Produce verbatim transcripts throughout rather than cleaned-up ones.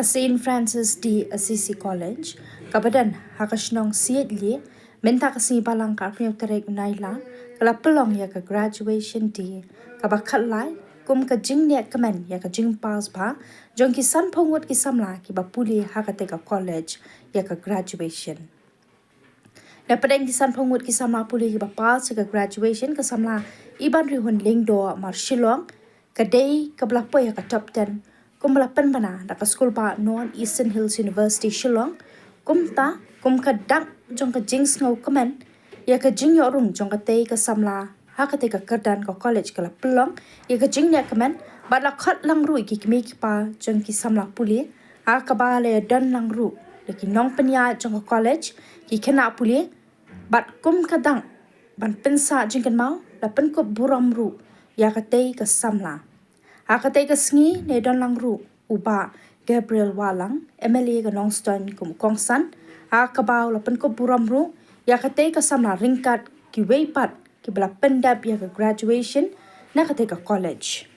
Saint Francis de Assisi College, kaba don ha ka shnong Siejli, mynta ka sngi Balang ka arphew tarik u Nailar, ka la pynlong ïa ka graduation day, kaba khatlai kum ka jingniah kmen ïa ka jingpass bha jong ki sanphew ngut ki samla kiba pule ha katei ka college ïa ka graduation. Na pdeng ki sanphew ngut ki samla pule kiba pass ïa ka graduation, ka samla Ibanrihun Lyngdoh mar Shillong ka dei kaba la poi ha ka top ten, kumba la pynbna da ka skulbah North Eastern Hills University Shillong. Kumta, kum ka dak jong ka jingsngew kmen ïa ka jingïoh rung jong katei ka samla ha katei ka kyrdan, ka college ka la pynlong ïa ka jingniah kmen bad la khot lang ruh ïa ki kmie ki kpa jong ki samla pule, ha kaba la ïadon lang ruh da ki nongpynïaid jong ka college, ki khynnah pule, bad kum ka dak ban pynsah jingkynmaw, la pynkup burom ruh ïa katei ka samla. Ha katei ka sngi la ïadon lang ruh u Bah Gabriel Wahlang, M L A ka Nongstoiñ, kum u kongsan, ha kaba u la pynkup burom ruh ïa katei ka samla ryngkat kiwei pat kiba la pyndep ïa ka graduation na katei ka college.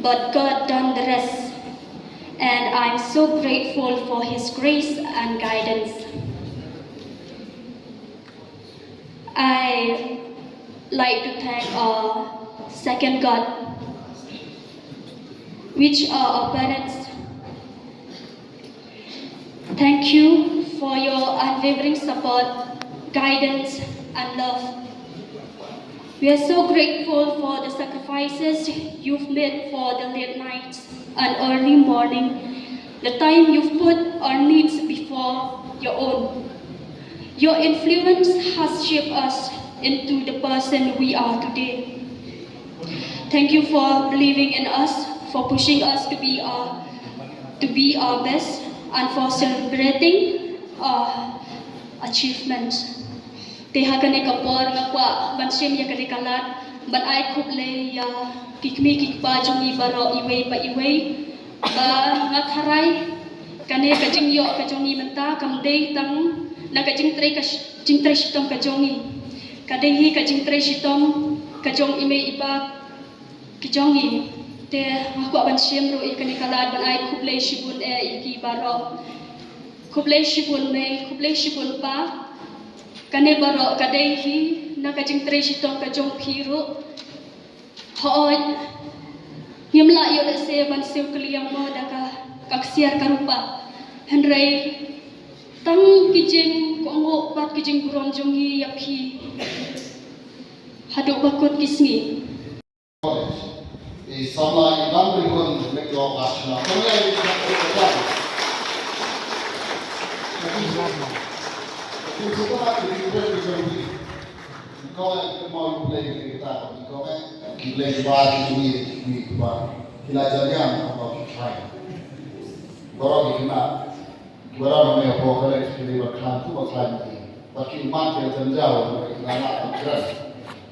But God done the rest. And I'm so grateful for His grace and guidance. I like to thank our second God, which are our parents. Thank you for your unwavering support, guidance, and love. We are so grateful for the sacrifices you've made for the late nights and early morning, the time you've put our needs before your own. Your influence has shaped us into the person we are today. Thank you for believing in us, for pushing us to be our, to be our best, and for celebrating our achievements. Te ha kane ka por nga kwah ban shim ïa kane ka lad ban ai khublei ïa ki kmie ki kpa jong ngi baroh iwei pa iwei, ba nga tharai kane ka jingïoh ka jong ngi mynta kam dei tang na ka jingtrei ka sh-, jingtrei shitom ka jong ngi. Ka dei hi ka jingtrei shitom ka jong i mei i pa ki jong ngi. Te nga kwah ban shim ruh ïa kane ka lad ban ai khublei shibun eh ïa ki baroh. Khublei shibun mei, khublei shibun pa. Kane baroh ka dei hi na ka jingtrei shitom ka jong phi ruh. Hooid, ngim lah ïoh lehse ban siew kylliang mo da ka, ka ksiar ka rupa. Hynrei tang ki jingkohnguh bad ki jingburom jong ngi ïa phi haduh ba kut ki sngi. I samla i bang ri hun mek lo ba shna. Tang ïa i bang ri hun. Ka tin suka ma ki ri hun ri hun ri. Ko ïa ki mo yu play ki ta ko ki ko me. Ki play ki ba ki ni ki ba. Ki la jan yang ko ki try. Baroh ki na. Kiba don ha kane ka por ka leit ki dei ban khlaiñ tu ba khlaiñ ki. Bad ki man ki la jan jaw, ki la nah ban kren.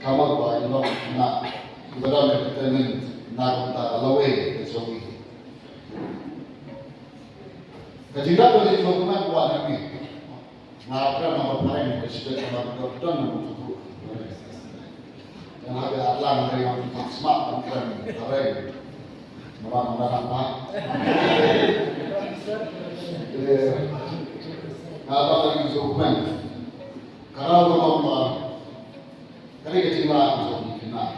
Ka mut ba ki long ki na, kiba don ka kyrteng na ka bynta ka lawei ka jong ngi. Ka jingdap ka jingdap ka wan ha ngi. Nga kren na ba phareng ka shibit ka ba don na ba tu. Nga la ba atlang ka yang tu smak ban kren phareng. Namar nga dang hap. Eh, nga dang lagi jok men. Ka raw ka long ba ka dei ka jinglah ka jong ki khynnah.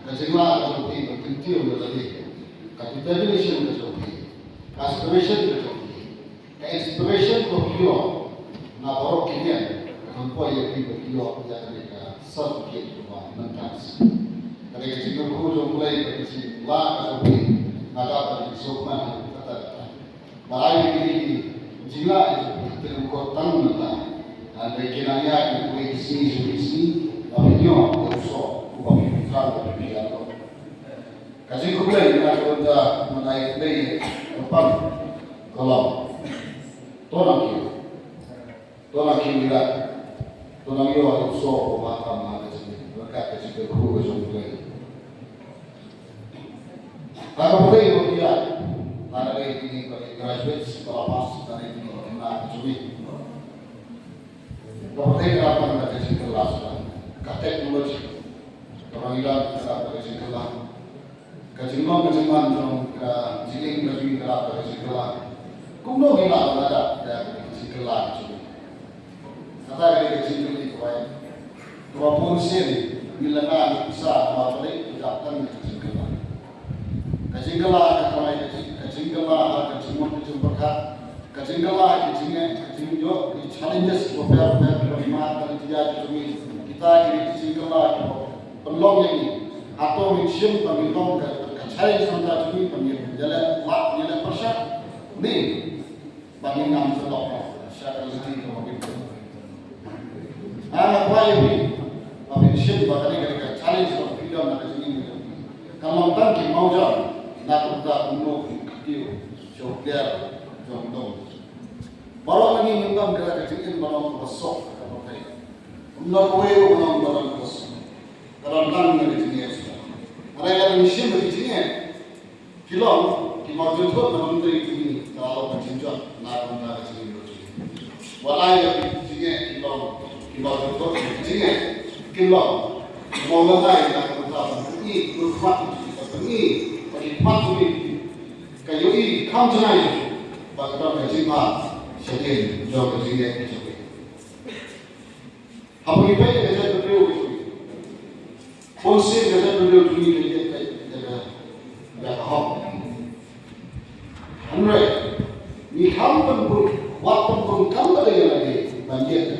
Ka jinglah ka jong ki ban kyntiew ïa lade. Ka determination ka jong ki. Ka aspiration ka jong ki. Ka inspiration ka pure na baroh ki ngian. Poi ïa ki ba ki ïoh ïa kane ka certificate ba mynta. Kane ka jingkyrkhu jong U Blei ba ka jinglah ka jong phi nga dap ban sngewthuh kata kata. Ba ai kine ki jinglah ïa phi te ym kut tang mynta. Hynrei ki nang ïaid ïa phi ki sngi sha ki sngi ba phin ïoh ïa u soh uba phi pyntrang ba phi ïaid. Ka jingkhublei na ka bynta mynta ïa phi ïa ka pan ka long. To nang kiew. To nang kiew ïa. To nang ïoh ïa u soh uba tam ha ka jingim. Berkat ka jingkyrkhu ka jong U Blei. Ha kaba ïadei bad ïa, ha kaba ïadei kine ki graduates ba la pass, ha kaba ïadei kine ki khynnah ka jong ngi. Kaba ïadei ka dang ka jingkylla, ka technology. Kaba ngi dang ka dang ka jingkylla. Ka jinglong ka jingman jong ka jingim ka jong ngi ka dang ka jingkylla. Kumno ngi lah ban ïada ïa ka jingkylla ka jong ngi. Kata ka dei ka jingkylli kaba ïa. Kaba bun sien ngi la nang pisa kaba pynleit ki dap tang ka jingkylla. Ka jingkylla ka kamai ka jing, ka jingkylla ha ka jingmut ka jingpyrkhat. Ka jingkylla ka jingeh ka jingïoh ki challenges kiba pher pher kiba ngi mad ka lynti ïa ki jong ngi. Kita ki dei ki jingkylla kiba pynlong ïa ngi. Hato ngin shim ba ngin long ka, ka challenge na ka bynta jong ngi ba ngin ïaleh lad ïaleh pyrshah ne ba ngin ngam sngewthuh sha ka lynti kaba ngi. Ah, nga kwah ïa phi ba phin shim ba kane ka dei ka challenge kaba phi don ha ka jingim ka jong phi. Kan long tang ki mawjam na ka bynta kumno phin kyntiew sha u kliar jong u dong. Baroh na ngi ngim don ka jingim ba long kaba suk kaba peit. Ym don uwei ruh ba long ba long kaba suk. Ka don tang ka jingeh. Hynrei lada ngi shim ka jingeh, ki long ki mawjynthut na ka bynta jong ngi, ka long ka jingjot na ka bynta ka jingim jong ngi. Wat la ïa ki jingeh ki long ki mawjynthut na ka jingeh, ki long ki mawlynnai na ka bynta ban pyni, ban khmat, ban pyni ba ki khmat jong ngi ka ïohi kham janai ba ka don ka jingbha shadien jong ka jingeh ka jong ngi. Haba ngi peit ïa ka jaitbynriew ka jong ngi, bun sien ka jaitbynriew jong ngi ka ïeit ïa ka, ïa ka hok. Hynrei ngi kham pynbun, wat pynbun kam lade ïa lade ban ïeit ïa